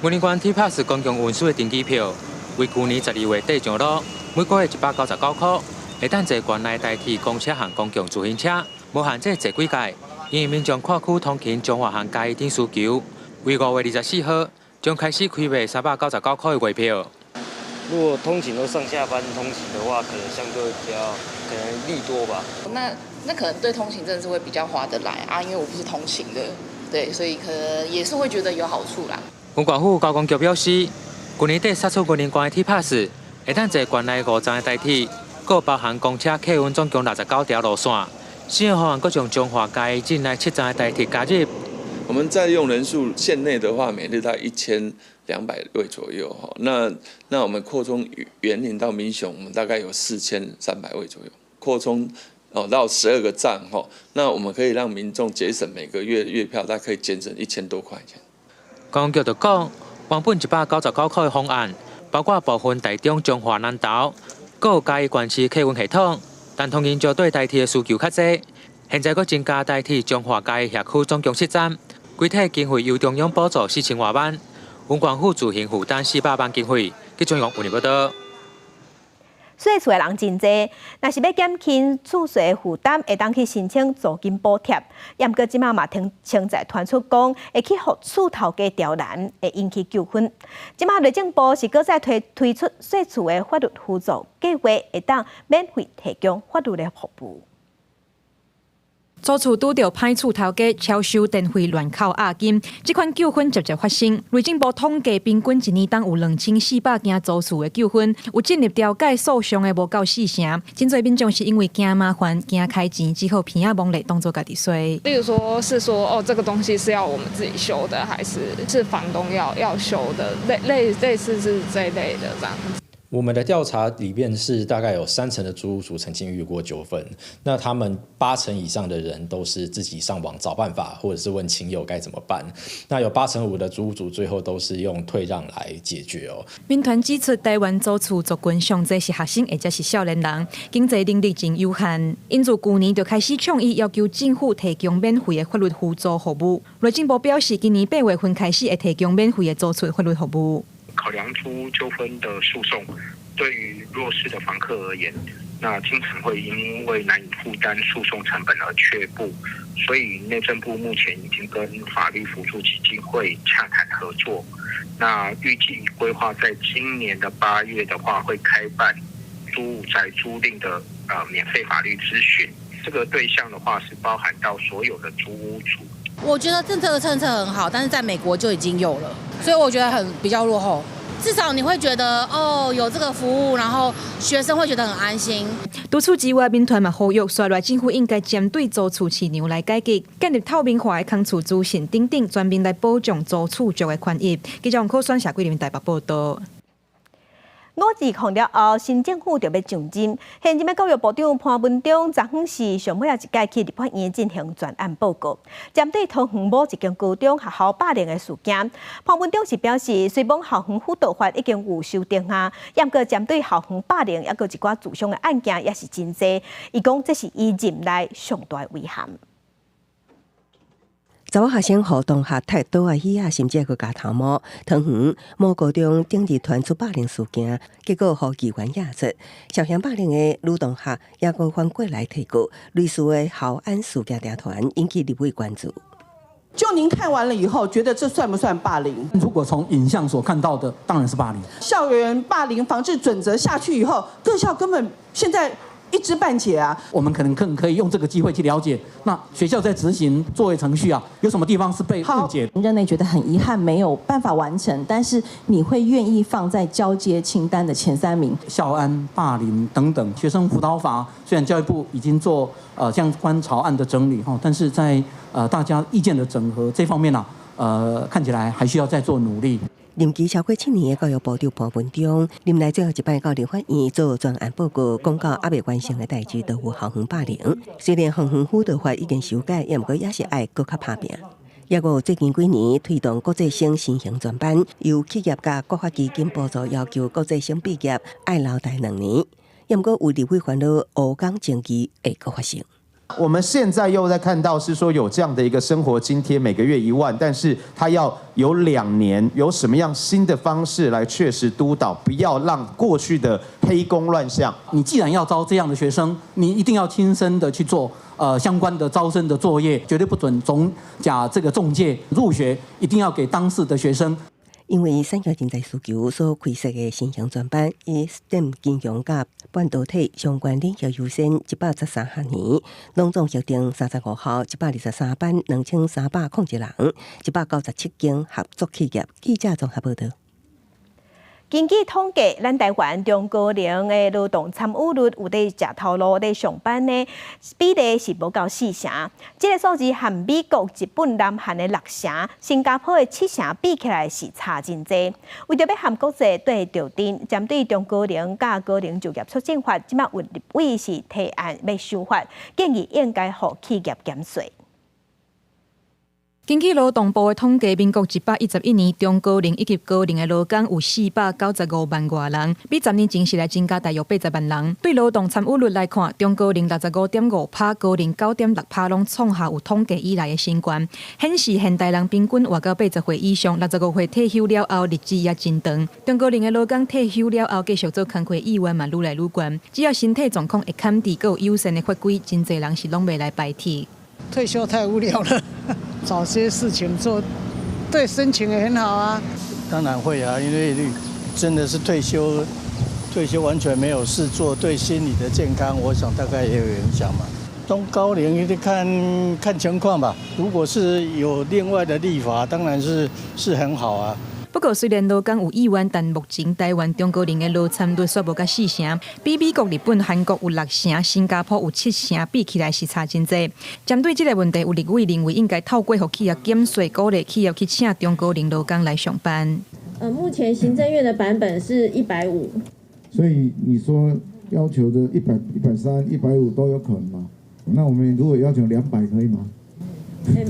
雲林縣 T Pass 公共運輸的登機票，為舊年12月底上路，每個月199塊，會當坐縣內台鐵公車和公共自行車，無限制坐幾屆。因為民眾跨區通勤彰化和嘉義等需求，為5月24號將開始開賣399塊的月票。如果通勤都上下班通勤的話，可能相對比較可能利多吧。那可能對通勤真的是會比較划得來啊，因為我不是通勤的，對，所以可能也是會覺得有好處啦。雲縣府交通局表示，去年底釋出雲林縣的 T Pass，會當坐縣內五站的台鐵，閣包含公車、客運總共69條路線。新的方案閣將彰化、嘉義境內七站的台鐵加入。我們載用人數縣內的話，每日大概1200位左右哈。那我們擴充員林到民雄，我們大概有4300位左右。擴充哦到12個站哈，那我們可以讓民眾節省每個月月票，大概可以節省1000多塊錢。交通局就講，原本199塊的方案，包括部分台中、彰化、南投，閣有嘉義縣市客運系統。但通勤族對台鐵的需求較濟，現在閣增加台鐵彰化、嘉義轄區總共七站，規體經費由中央補助4000外萬，雲縣府自行負擔400萬經費。記者楊文報道。稅厝的人真濟，若是欲減輕厝稅負擔，會當去申請租金補貼。毋過這馬嘛聽稱在傳出講，會去予厝頭家刁難，會引起糾紛。這馬內政部是閣再推出稅厝的法律輔助計劃，會當免費提供法律的服務。租厝拄著歹厝頭家超收電費亂扣押金，這款糾紛捷捷發生。內政部統計，平均一年當有2400件租厝的糾紛，有進入調解訴訟的無夠四成。真濟民眾是因為驚麻煩、驚開錢，只好鼻仔摸咧當做家己衰。例如說，是說哦，這個東西是要我們自己修的，還是是房東要修的？類似是這一類的這樣子。我們的調查裡面是大概有3成的租屋族曾經遇過糾紛，那他們8成以上的人都是自己上網找辦法，或者是問親友該怎麼辦。那有8.5%的租屋族最後都是用退讓來解決哦。民團指出，台灣租厝族群上濟是學生或者是少年人，經濟能力真有限，𪜶自舊年就開始倡議要求政府提供免費的法律輔助服務。內政部表示，今年8月份開始會提供免費的租厝法律服務。考量租屋糾紛的訴訟，對於弱勢的房客而言，那經常會因為難以負擔訴訟成本而卻步，所以內政部目前已經跟法律扶助基金會洽談合作，那預計規劃在今年的8月的話，會開辦租宅租賃的免費法律諮詢，這個對象的話是包含到所有的租屋族。我覺得政策很好，但是在美國就已經有了，所以我覺得很比較落後。至少你會覺得哦，有這個服務，然後學生會覺得很安心。除此之外，民團嘛呼籲，紲來政府應該針對租厝市場來改革，建立透明化的空厝資訊等等，全面來保障租厝族的權益。記者王可選社幾林台北報道。五二空了後，新政府就欲上任。現任的教育部長潘文忠，昨昏是上尾仔一擺去立法院進行專案報告，針對桃園某一間高中學校霸凌的事件，潘文忠是表示，雖罔校園輔導法已經有修訂啊，毋過針對校園霸凌，抑閣一寡自傷的案件也是真濟。伊講這是伊任內上大遺憾。查某學生予同學踢桌仔椅仔，甚至閣咬頭毛。桃園某高中頂日傳出霸凌事件，結果予議員惹出，涉嫌霸凌的女同學也閣反過來提告，類似的校安事件定傳，引起立委關注。就您看完了以後，覺得這算不算霸凌？如果從影像所看到的，當然是霸凌。校園霸凌防治準則下去以後，各校根本現在一知半解啊！我們可能更可以用這個機會去了解，那學校在執行作業程序啊，有什麼地方是被誤解？任內覺得很遺憾沒有辦法完成，但是你會願意放在交接清單的前三名？校安霸凌等等，學生輔導法雖然教育部已經做相關草案的整理哈，但是在大家意見的整合這方面呢，看起來還需要再做努力。任期超過7年的教育部長潘文忠，任內最後一擺到立法院做專案報告，講到猶未完成的代誌，都有校園霸凌。雖然校園輔導法已經修改，毋過也是愛閣較拍拚。抑閣有最近幾年推動國際生新型專班，由企業佮國發基金補助，要求國際生畢業愛留台2年。毋過有立委煩惱，烏港爭議會閣發生。我們現在又在看到是說有這樣的一個生活津貼，每個月1萬，但是他要有2年，有什麼樣新的方式來確實督導，不要讓過去的黑工亂象。你既然要招這樣的學生，你一定要親身的去做相關的招生的作業，絕對不准中假這個中介入學，一定要給當事的學生。因為產業人才需求所開設的新型專班，以 STEM 金融佮半導體相關領域優先，113學年，攏總核定35校，123班，2301人，197間合作企業。記者綜合報道。根據統計，咱台灣中高齡的勞動參與率有佇食頭路佇上班的比例是無夠四成。這個數字和美國、日本、南韓的六成，新加坡的七成比起來是差真濟。為著欲和國際對著陣，針對中高齡佮高齡就業促進法，這馬有立委是提案欲修法，建議應該予企業減稅。根據勞動部的統計，民國111年中高齡以及高齡的勞工有495萬外人，比10年前是來增加大約80萬人。對勞動參與率來看，中高齡65.5%，高齡9.6%，攏創下有統計以來的新高。顯示現代人平均活到80歲以上，65歲退休了後，日子也真長。中高齡的勞工退休了後，繼續做工課意願嘛愈來愈懸。只要身體狀況會堪佇，閣有友善的法規，真濟人是攏袂來排斥。退休太無聊了，找些事情做，對心情也很好啊。當然會啊，因為真的是退休，退休完全沒有事做，對心理的健康，我想大概也有影響嘛。中高齡你得看看情況吧。如果是有另外的立法，當然是很好啊。不過，雖然勞工有意願，但目前台灣中高齡的勞參率煞無佮四成，比美國、日本、韓國有六成，新加坡有七成，比起來是差真濟。針對這個問題，有立委認為應該透過予企業減稅，鼓勵企業去請中高齡勞工來上班。目前行政院的版本是150，所以你說要求的100、130、150都有可能嗎？那我們如果要求200可以嗎？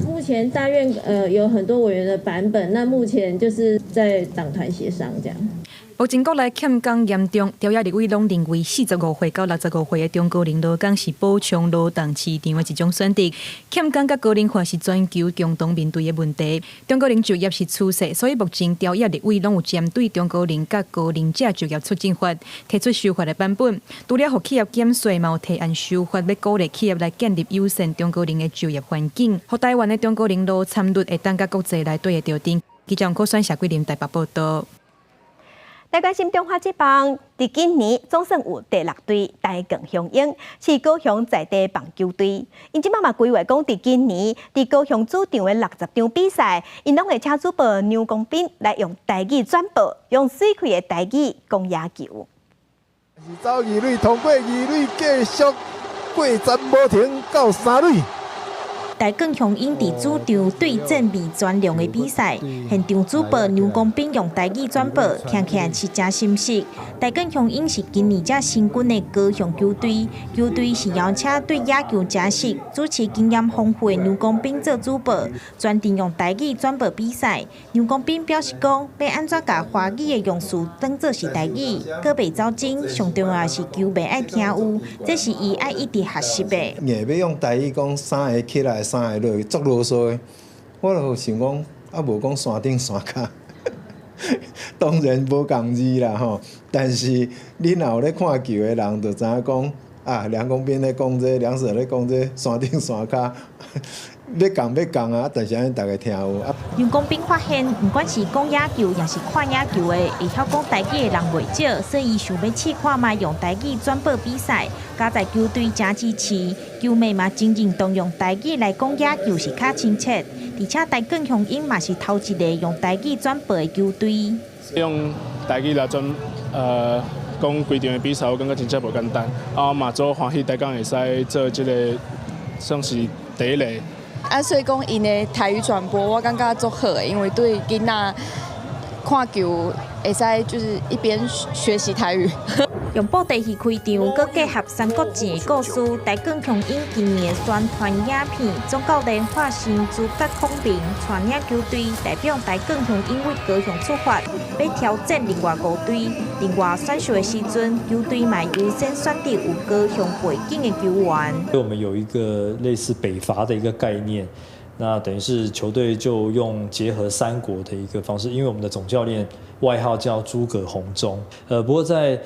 目前大院有很多委員的版本，那目前就是在黨團協商這樣。目前國內欠工嚴重，朝野立委攏認為45歲到65歲的中高齡勞工是補充勞動市場的一種選擇。欠工佮高齡化是全球共同面對的問題。中高齡就業是趨勢，所以目前朝野立委攏有針對中高齡佮高齡者就業促進法提出修法的版本。除了予企業減稅，嘛有提案修法，欲鼓勵企業來建立友善中高齡的就業環境，予台灣的中高齡勞參率會當佮國際來對會著陣。記者黃可選、謝桂林台北報道。來關心中華職棒，佇今年總算有第六隊台鋼雄鷹，是高雄在地棒球隊。𪜶這擺嘛規劃講，佇今年佇高雄主場的60場比賽，𪜶攏會請主播梁公斌來用台語轉播，用媠氣的台語講野球。是走二壘，通過二壘，繼續過站無停到三壘。台鋼雄鷹佇主場對戰味全龍的比賽，現場主播梁公斌用台語轉播，聽起來是誠心實。台鋼雄鷹是今年才新軍的高雄球隊，球隊是邀請對野球誠熟、主持經驗豐富的梁公斌做主播，全程用台語轉播比賽。梁公斌表示講，欲按怎共華語的用詞當做是台語，閣袂走鐘，上重要是球迷愛聽有，這是伊愛一直學習的。硬欲用台語講三个起來，三个落，足囉嗦的。我就想講，啊無講山頂山跤，當然無仝字啦吼。但是你若有咧看球的人，就知影講啊，梁公斌咧講這個，梁 Sir 咧講這個，山頂山跤，欲仝欲仝啊，但是按呢逐家聽有。梁公斌發現，毋管是講野球，抑是看野球的，會曉講台語的人袂少，所以伊想欲試看覓用台語轉播比賽，佳哉球隊誠支持，球迷嘛真認同用台語來講野球是較親切，而且台鋼雄鷹嘛是頭一個用台語轉播的球隊。用台語來轉，講規場的比賽，我感覺真正無簡單。啊，嘛足歡喜台鋼會使做這个，算是第一个。啊，所以講𪜶的台語轉播，我感覺足好的，因為對囡仔看球會使就是一邊學習台語。用布袋戲開場，閣結合三國志的故事，台鋼雄鷹今年的宣傳影片，總教練化身諸葛孔明，帶領球隊代表台鋼雄鷹為高雄出發，欲挑戰另外五隊。另外選秀的時陣，球隊嘛優先選擇有高雄背景的球員。我們有一個類似北伐的一個概念，那等於是球隊就用結合三國的一個方式，因為我們的總教練外號叫諸葛紅中，不過在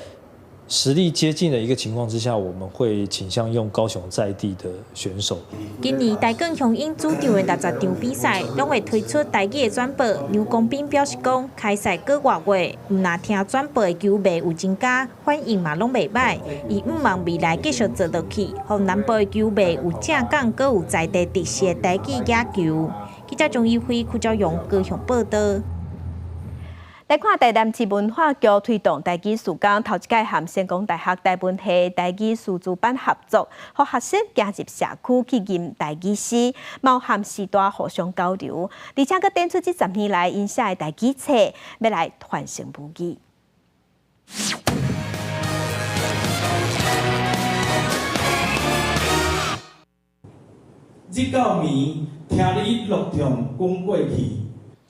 實力接近的一個情況之下，我們會傾向用高雄在地的選手。今年台鋼雄鷹主場的60場比賽，攏會推出台語的轉播。梁公斌表示講，開賽閣外月，毋但聽轉播的球迷有增加，反應嘛攏袂䆀。伊向望未來繼續做落去，予南部的球迷有正港閣有在地特色的台語野球。記者鍾一輝、柯昭勇高雄報導。來看台南市文化局推動台語事工，頭一擺和成功大學台文系台語師資班合作，予學生行入社區去吟台語詩，嘛和師大互相交流，而且閣展出這10年來𪜶寫的台語冊，欲來傳承母語。日到暝，聽你樂唱滾過去。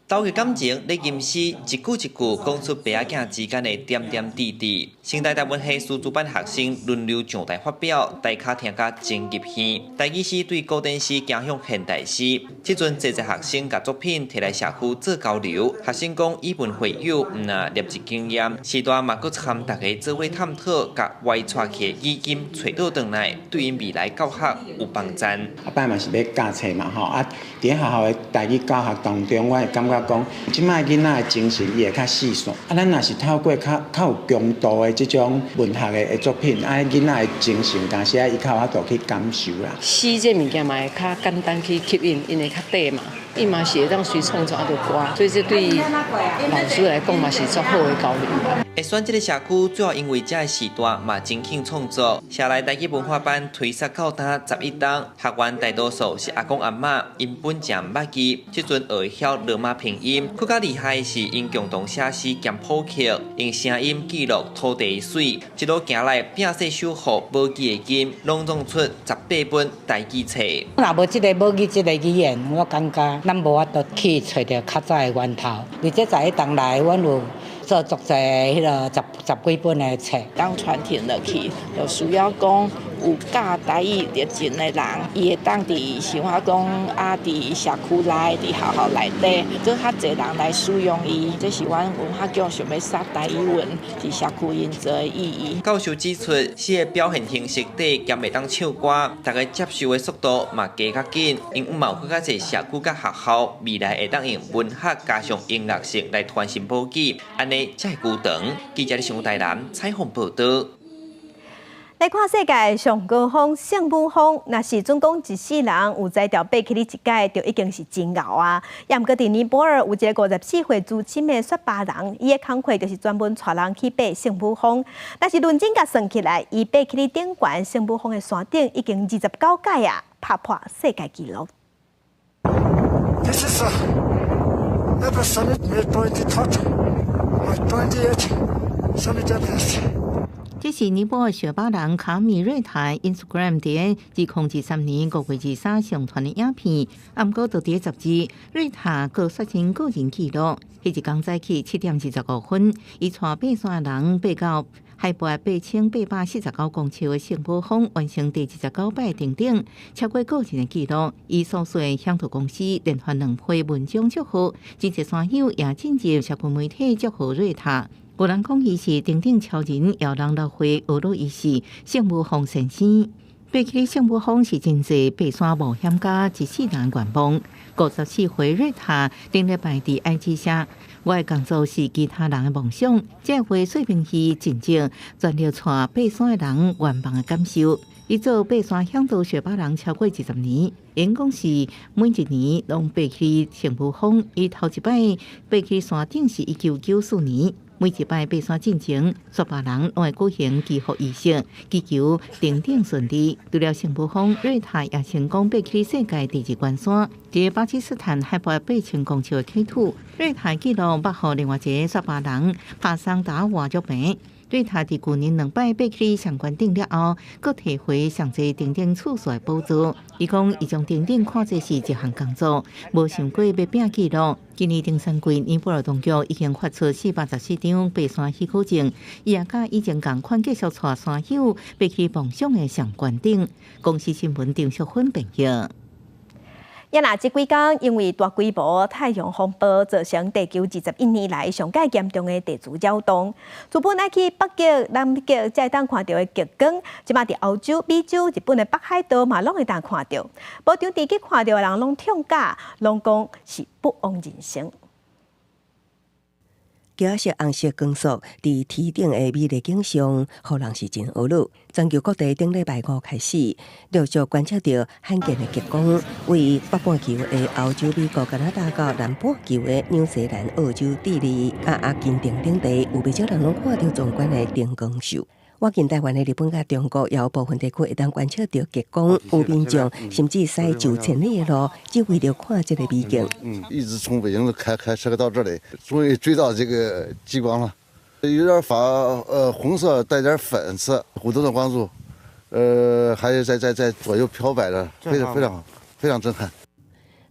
投入感情，咧吟詩，一句一句講出爸仔囝之間的點點滴滴。成大台文系師資班學生輪流上台發表，大家聽甲真入耳。台語詩對古典詩走向現代詩，這陣濟濟學生共作品提來社區做交流。學生講以文會友，毋但累積經驗，師大嘛閣參逐家做伙探討，共歪掣去的語音揣倒轉來，對𪜶未來教學有幫助。後擺嘛是欲教冊嘛吼，啊，佇咧學校的台語教學當中，我會感覺。覺講，這擺囡仔的精神伊會較細散。啊，咱若是透過較較有強度的這種文學的作品，啊，囡仔的精神，敢是愛伊較有法度去感受啦。詩這物件嘛會較簡單去吸引，因為較短嘛，伊嘛是會當隨創作就歌，所以這對老師來講嘛是足好的交流。會選這个社區，主要因為這个時段嘛真興創作。社內台語文化班推設到今11冬，學員大多數是阿公阿嬤，𪜶本正毋捌字，這陣學會曉羅馬拼音。閣較厲害的是，𪜶共同寫詩兼譜曲，用聲音記錄土地的媠，一路行來摒細守護母語的根，攏總出18本台語冊。若無這个母語這个語言，我感覺咱無法度去揣著較早的源頭。而且在當來，阮有做足濟彼个十十幾本的冊。當傳承落去，就需要講有教台語熱情的人，伊會當佇想法講啊，佇社區內、佇學校內底，閣較濟人來使用伊。這是阮文化局想欲殺台語文佇社區營造的意義。教授指出，詩的表現形式底兼會當唱歌，大家接受的速度嘛加較緊，因為嘛有閣較濟社區佮學校，未來會當用文學加上音樂性來傳承母語，按呢才會久長。記者新聞台南採訪報導。來看世界上高峰聖母峰，若是準講一世人有才調爬起去一擺，就已經是真𠢕啊！也毋過佇尼泊爾有一个54歲資深的雪巴人，伊的工課就是專門帶人去爬聖母峰。但是論真共算起來，伊爬去頂懸聖母峰的山頂已經29擺啊，拍破世界紀錄。 This is Everest summit, May 23rd, 28 summit Everest. 這是尼泊爾雪巴人卡米瑞塔 Instagram 佇2023年5月23上傳的影片，毋過佇十二，瑞塔閣刷新個人紀錄。彼一工早起7點25分，伊帶爬山人爬到海拔8849公尺的聖母峰，完成第29擺登頂，超過個人的紀錄。伊所屬的嚮導公司連番兩批文章祝賀，真濟山友也進入社群媒體祝賀瑞塔。有人講伊是登頂超人，有人落回學老伊是聖母峰先生。爬起聖母峰是真濟爬山冒險家一世人願望。54歲瑞塔頂禮拜佇 IG 寫：我的工作是其他人的夢想，這話說明伊真正全力帶爬山的人願望的感受。伊做爬山嚮導雪巴人超過20年，𪜶講是每一年攏爬去聖母峰。伊頭一擺爬去山頂是1994年。每一擺爬山進前，雪巴人攏會舉行祈福儀式，祈求登頂順利。除了聖母峰，瑞塔也成功爬起世界第二懸山，佇巴基斯坦海拔8000公尺的 K2。瑞塔紀錄捌予另外一个雪巴人帕桑達瓦擊平。瑞塔佇舊年兩擺爬去上懸頂了後，閣提回上濟登頂次數的寶座。伊講，伊將登頂看做是一項工作，無想過欲拚紀錄。今年登山季，尼泊爾當局已經發出414張爬山許可證，伊也佮以前仝款繼續帶山友爬去夢想的上懸頂。公視新聞張淑芬編譯。也若這幾工因為大規模太陽風暴造成地球21年來上蓋嚴重的地磁擾動，原本愛去北極、南極才會當看著的極光，這馬佇歐洲、美洲、日本的北海道嘛攏會當看著。無場佇去看著的人攏痛甲，攏講是不枉人生。橘色、紅色光束佇天頂的美麗景象，予人是真懊惱。全球各地頂禮拜五開始陸續觀測著罕見的極光，位北半球的歐洲、美國、加拿大到南半球的紐西蘭、澳洲、智利、佮阿根廷等地，有袂少人攏看著壯觀的燈光秀。倚近台灣的日本佮中國，也有部分地區會當觀測著極光，有民眾甚至駛上千里的路，只為著看這個美景。嗯，一直從北京開車到這裡，終於追到這個極光了，有點發紅色，帶點粉色，互動的光束，還有在左右飄擺的，非常非常非常震撼。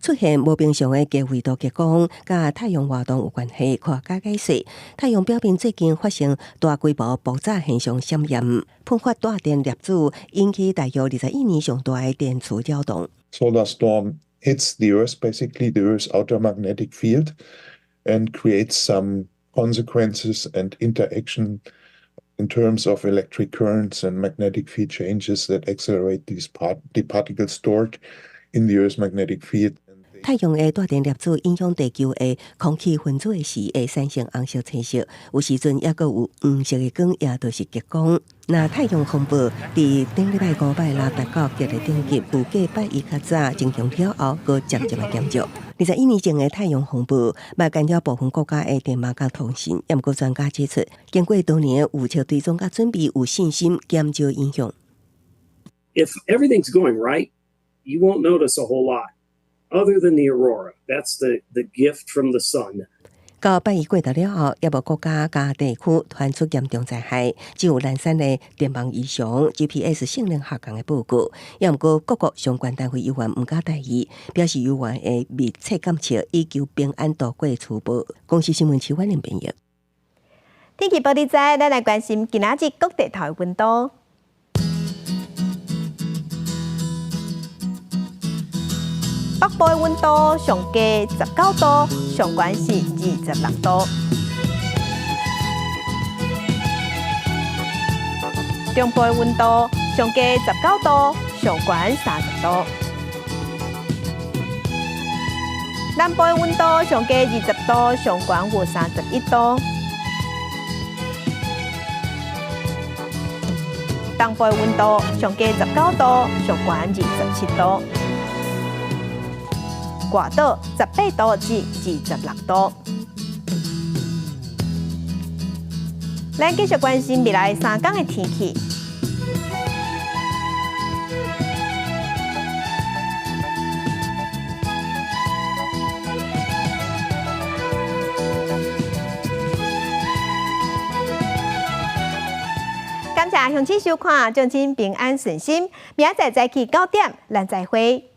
出現無平常的高緯度極光，佮太陽活動有關係。科學家解釋，太陽表面最近發生大規模爆炸現象閃焰，噴發帶電粒子，引起大約21年上大的電磁擾動。 Solar storm hits the Earth, basically the Earth's outer magnetic field, and creates some consequences and interaction in terms of electric currents and magnetic field changes that accelerate the particles stored in the Earth's magnetic field. 太陽的帶電粒子影響地球的空氣分子的時，會產生紅色、青色，有時陣猶閣有黃色的光，也就是極光。若太陽風暴佇頂禮拜五擺來達到極的等級，預計拜一較早增強了後，閣漸漸的減弱。21年前的太陽風暴，嘛干擾部分國家的電網佮通訊。毋過專家指出，經過多年的預測追蹤佮準備，有信心減少影響。 If everything's going right, you won't notice a whole lot, other than the aurora. That's the gift from the sun. 到拜一過頭了後，猶無國家佮地區傳出嚴重災害，只有零散的電網異常、GPS 性能下降的報告。猶毋過各國相關單位猶原毋敢大意，表示猶原會密切監測，以求平安度過趨暴。公視新聞徐婉玲編譯。天氣報你知，咱來關心今仔日各地頭的溫度。北部的溫度上低19度，上懸是26度。中部的溫度上低19度，上懸30度。南部的溫度上低20度，上懸有31度。東部的溫度上低19度，上懸27度。外島18度至26度。咱繼續關心未來3天的天氣。感謝鄉親收看，祝恁平安順心。明仔載早起9點，咱再會。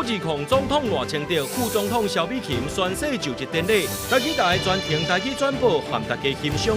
20總統賴清德、副總統蕭美琴宣誓就職典禮，台語台全程台語轉播，和大家欣賞。